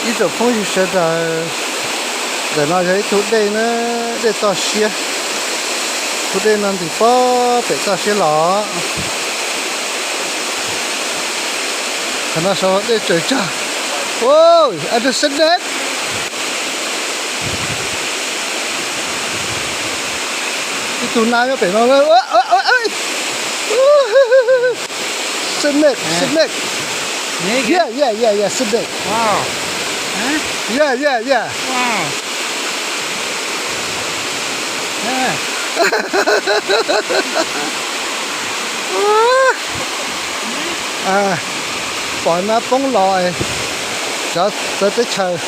Ib tsoom phooj ywg sawv daws, ntawm no yog ib tug dej na, dej toj siab. Tus dej no ntim pob pem toj siab los. Qhov no sau dej tsaws tsag. Ua, a, snake. Ib tug nab nyob pem no. Snake, snake. Yeah, yeah, yeah, yeah, snake. Yeah, yeah, yeah. Pom nab poob los, cov txawv teb chaws.